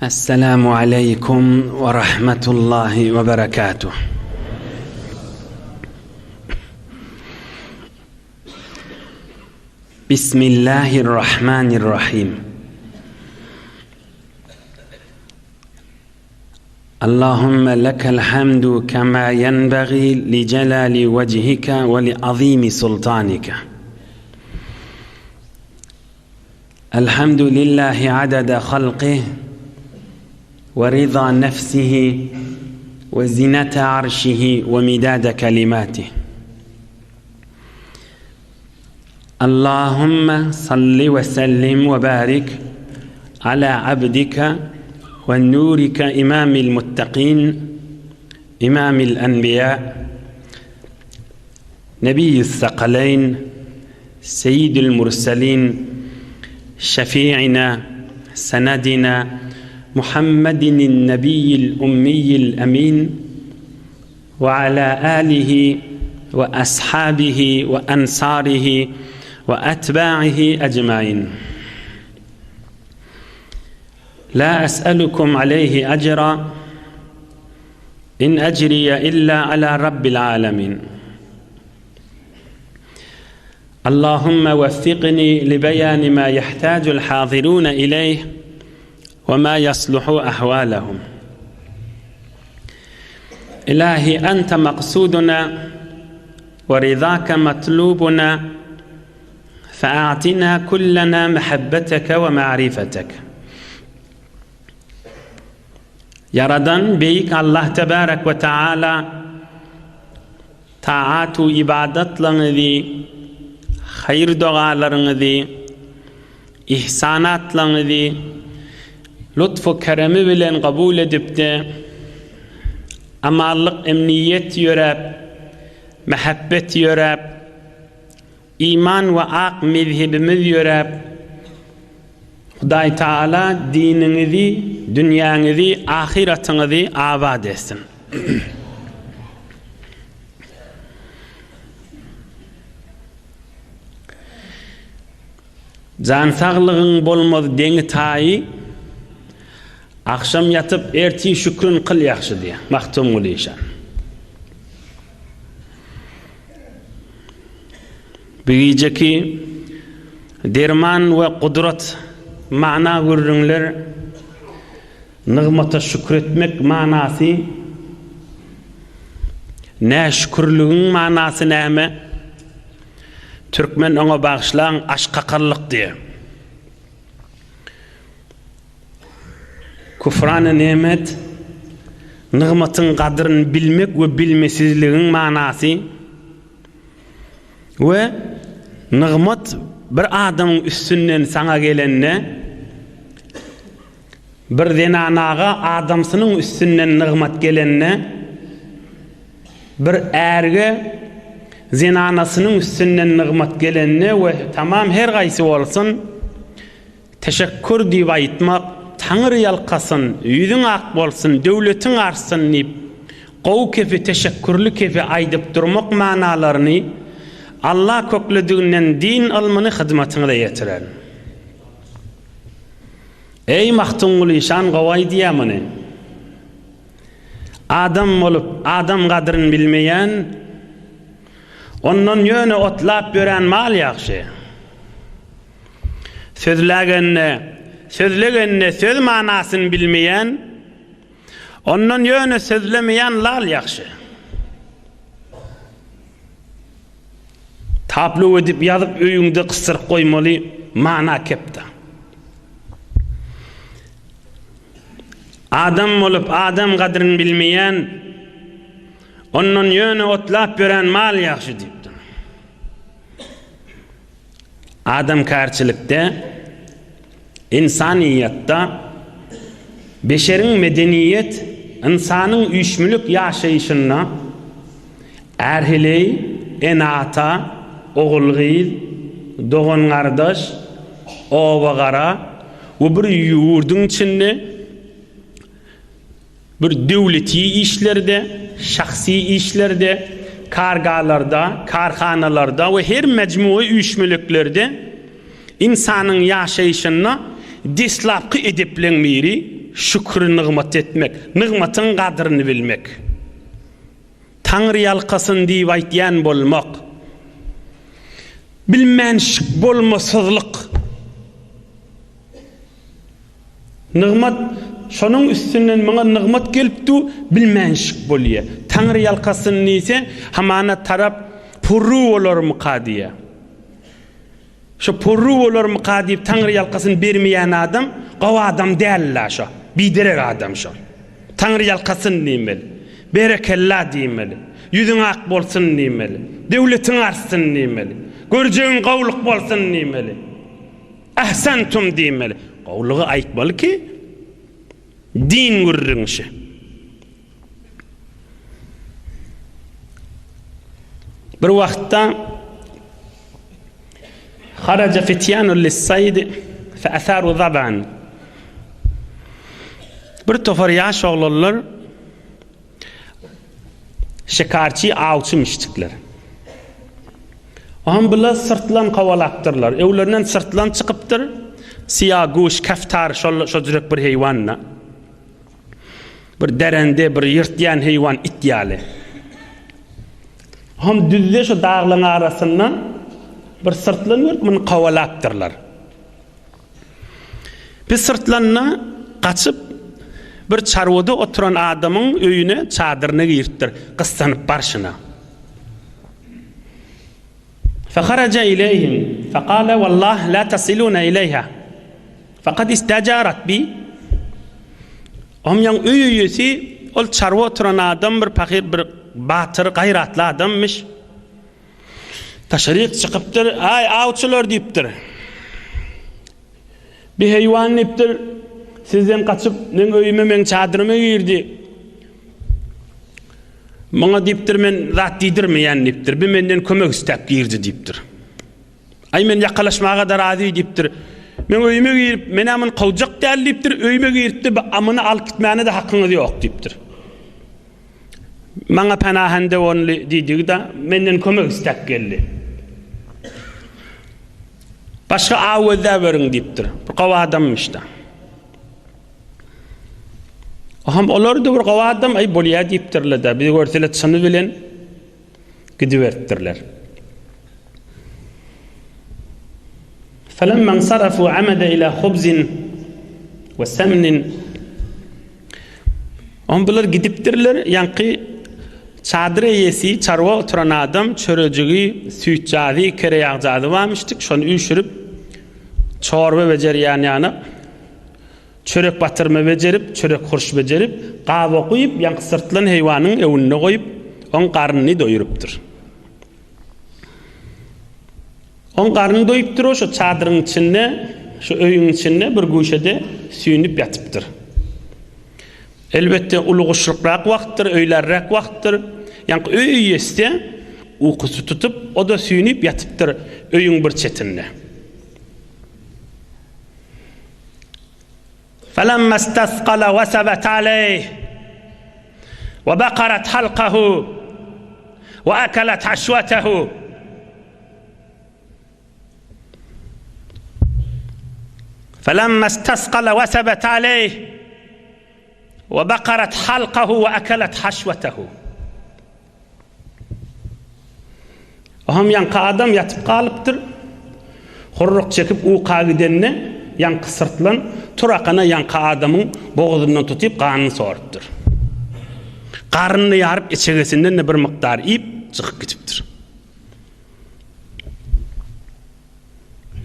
Esselamu aleýkum we rahmetullahi we berekatuh. Bismillahirrahmanirrahim. اللهم لك الحمد كما ينبغي لجلال وجهك ولعظيم سلطانك الحمد لله عدد خلقه ورضا نفسه وزنة عرشه ومداد كلماته اللهم صل وسلم وبارك على عبدك ونورك إمام المتقين إمام الأنبياء نبي الثقلين سيد المرسلين شفيعنا سندنا محمد النبي الأمي الأمين وعلى آله وأصحابه وأنصاره وأتباعه أجمعين لا أسألكم عليه أجرا إن أجري إلا على رب العالمين اللهم وفقني لبيان ما يحتاج الحاضرون إليه وما يصلح أحوالهم إلهي أنت مقصودنا ورضاك مطلوبنا فأعطنا كلنا محبتك ومعرفتك Ýaradan Beýik Allah Tebarek we Taala taat-u ybadatlaryňyzy, haýyr-dogalaryňyzy, ihsanatlaryňyzy lutf-u keremi bilen kabul edip-de, amanlyk emniýet ýöräp, mähebbet ýöräp, Iman we ak mezhebimiz ýöräp, Hudaý Tagala diniňizi, dünýäňizi, ahyratyňyzy abat etsin. Jan saglygyň bolmaz deňi-taýy, Agşam ýatyp, ertir şükrün kyl ýagşy diýýär Magtymguly işan. Bu gijeki derman we gudrat mana gürrüňler nygmata şükretmek manasy näşükürligiň manasy näme? Türkmen oňa bagyşlaň aşkakallyk diýýär. Küfrany nemet, nygmatyň gadryny bilmek we bilmesizligiň manasy we nygmat bir adamyň üstünden saňa gelende, bir zenanaga adamsynyň üstünden nygmat gelende, bir ärge zenanasynyň üstünden nygmat gelende we tamam her gaýsy bolsun, Teşekkür diýip aýtmak, Taňry ýalkasyn, ýüzüň ak bolsun, döwletiň artsyn diýip, gowy kepi, teşekkürli kepi aýdyp durmak manalaryny Alla köklediginden din ylmyny hyzmatyňyza ýetirerin. Eý Magtymguly işan gowy aýdýa muny. Adam bolup, adam gadryn bilmeýän, ondan ýöne otlap ýören mal ýagşy. Sözlägende, sözlegende söz manasyny bilmeýän, ondan ýöne sözlemeýän lal ýagşy. Tablo edip ýazyp öýüňde gysdyryp goýmaly mana kepda. Adam bolup adam gadryny bilmeýän, ondan ýöne otlap ýören mal ýagşy diýipdir. Adamkärçilikde, ynsanyýetde, beşeriň medeniýet, ynsanyň üýşmülik ýaşaýşynda är-heleý, ene-ata, ogul-gyz, dogan-gardaş, oba-gara we bir ýurduň içinde, Bir döwleti işlerde, şahsy işlerde, kargalarda, karhanalarda we her mejmugy üýşmeleklerde ynsanyň ýaşaýşynda deslapky edepleň biri. şükri nygmat etmek, nygmatyň gadryny bilmek. Taňryýalkasyn diýip aýtýan bolmak. Bilmänşik bolmasyzlyk. Nygmat, şonuň üstünden muňa nygmat gelip dur, bilmänşik bolýa. Taňryýalkasyn diýse, hamana tarap purru bolarmyka diýýä. Şo purru bolarmyka diýip taňryýalkasyn bermeýän adam gowy adam däl-la şo. Biderek adam şo. Taňryýalkasyn diýmeli. Berekella diýmeli. Ýüzüň ak bolsun diýmeli. Döwletiň artsyn diýmeli. Görjegiň gowluk bolsun diýmeli. Ahsantum diýmeli. Gowlugy aýtmaly ki, din gürrüňşi. Bir wagtda Haraja fitýanun lis-saýd fe asaru zaban. Bir topar ýaş oglanlar şikarçy, awçy mişdikler. Oňam bular syrtlan kowalapdyrlar. Öwlerinden syrtlan çykypdyr. Syýa guş, keftar şol şo jürek bir heýwan-da. Bir derende bir ýyrtýan heýwan it ýaly. Hem düzde şu daglaryň arasynda bir syrtlan görüp muny kowalapdyrlar. Bir syrtlanda gaçyp bir çarwada oturan adamyň öýüne çadyryna giripdir, gyssanyp barşyna. Feharaja ileýhim fekale wallah la tasiluna ileýha. Fakat istajarat bi. Omýaň öý eýesi ol çarwa oturan adam bir pahyr bir batyr gaýratly adammyş. Daşaryk çykypdyr, aý awçylar diýipdir. Bir heýwan diýipdir, sizden gaçyp meň öýüme meň çadyryma girdi. Muňa diýipdir men zat diýdirmeýän diýipdir. Bir menden kömek isläp girdi diýipdir. Aý men ýakalaşmaga-da razy diýipdir. Meň öýüme girip, men-ä muny kowjak däl diýipdir, öýüme giripdi, bu amyny alyp gitmäne-de hakyňyz ýok diýipdir. Maňa penahende boldy diýdigi-de, menden kömek isläp geldi. Başga aw gözläberiň diýipdir. Bir gowy adammyş-da. Ohm olar-da bir gowy adam, aý bolýa diýipdirler-de, bizi görseler çyny bilen gidiberipdirler. Felemma ensarafu amada ila hubzin we semnin On bular gidipdirler, ýaňky çadyr eýesi, çarwa oturan adam çörejigi, süýtjazy, kereýagjazy barmyşdyk, şony üýşürip, çorba bejerýän ýana Çörek batyrma bejerip, çörek hurş bejerip, gaba guýup, ýaňky syrtlan heýwanyň öňünde goýup, oň garnyny doýurypdyr. Oň garny doýupdyr, o şo çadyryň içinde, şo öýüň içinde bir güşede süýnüp ýatypdyr. Elbetde, uly guşlukrak wagtdyr, öýlärräk wagtdyr. Ýaňky öý eýesi-de ukusy tutup, o-da süýnüp ýatypdyr öýüň bir çetinde. Felemma istasgala wesebet aleýh we bakarat halkahu we ekelet haşwetehu. Felemma istasgala wesebet aleýh we bakarat halkahu we ekelet haşwetehu. Oňam ýaňky adam ýatyp galypdyr. Hurruk çekip uka gidende, ýaňky syrtlan turakana ýaňky adamyň bogazyndan tutyp ganyny sorupdyr. Garnyny ýaryp içegesinden-de bir mukdar iýip, çykyp gidipdir.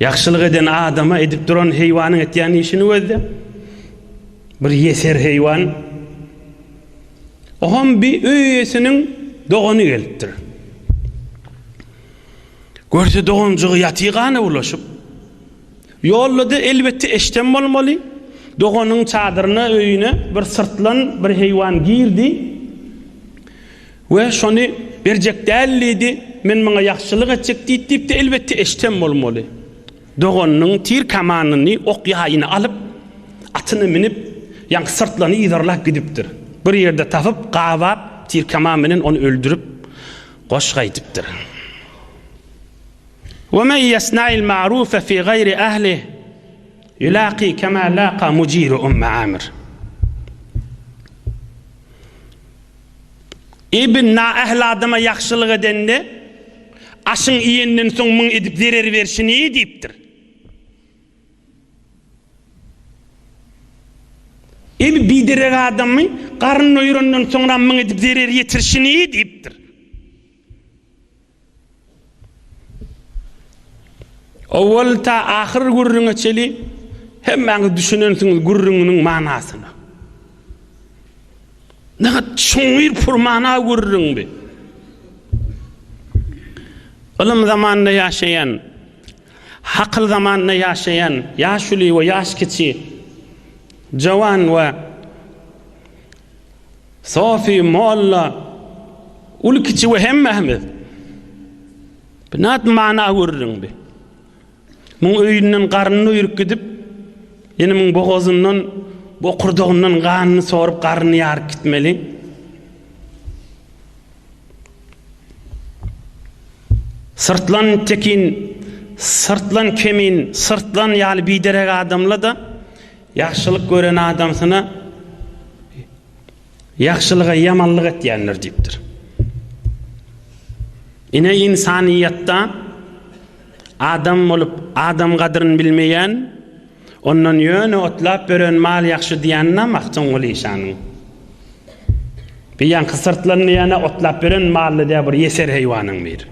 Ýagşylyk eden adama edip duran heýwanyň etýän işini gözle. Bir ýeser heýwan. Oňam bir öý eýesiniň dogany gelipdir. Görse doganjygy ýaty gana bulaşyp. Ýolda-da elbetde eşden bolmaly. Doganyň çadyryna, öýüne bir syrtlan bir heýwan girdi. We şony berjek däl diýdi, men muňa ýagşylyk etjek diýdi diýip-de elbetde eşden bolmaly. Doganynyň tir kamanyny, ok ýaýyny alyp, atyna münüp, ýaňky syrtlany yzarlap gidipdir. Bir ýerde tapyp, gabap, tir kaman bilen ony öldürip, goş gaýdypdyr. We men ýesnail ma'rufe fi gaýri ählih, ýulaki kema laqa mujiru Umm Amir. Ebi naähli adama ýagşylyk edende, aşyň iýenden soň muň edip zerer berşini diýipdir. Ebi biderek adamy garyn doýurandan soňra muň edip zerer ýetirşini diýipdir. Owwal ta ahyr gürrüňe çeli hemmäňiz düşünensiňiz gürrüňiniň manasyna. Nägat çuňňur purmana gürrüň bi. Ylym zamanynda ýaşaýan, hakyl zamanynda ýaşaýan ýaşuly we ýaş kiçi, jowan we Sofy, molla, uly-kiçi we hemmämiz. Bu nat mana gürrüň bi. Muň öýünden garnyny doýuryp gidip, ýene muň bogazyndan, bokurdagyndan ganyny sorup garnyny ýaryp gitmeli. Syrtlan tekin, syrtlan kemin, syrtlan ýaly biderek adamla-da Ýagşylyk gören adamsyna ýagşylyga ýamanlyk etýändir diýipdir. Ine ynsanyýetda adam bolup adam gadryny bilmeýän, ondan ýöne otlap bören mal ýagşy diýýänine Magtymguly işanyň. Bir ýaňky syrtlan diýýäne otlap bören mally diýýär bir ýeser heýwanyň biri.